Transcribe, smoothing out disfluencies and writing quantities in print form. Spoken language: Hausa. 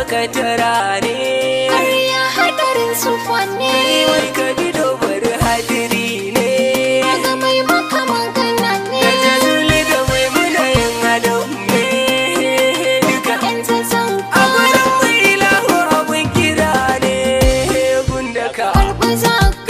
Sakatara ne. Ƙarya hadarin sufa ne. Kai ka bi dobar hadiri ne. Ga mai maka magana ne. Da Jazuli da Maimuna yin adam ne duka. Yan zazzan A ka. gurin mai ilahu abun kira ne gundaka. Karɓi zakka.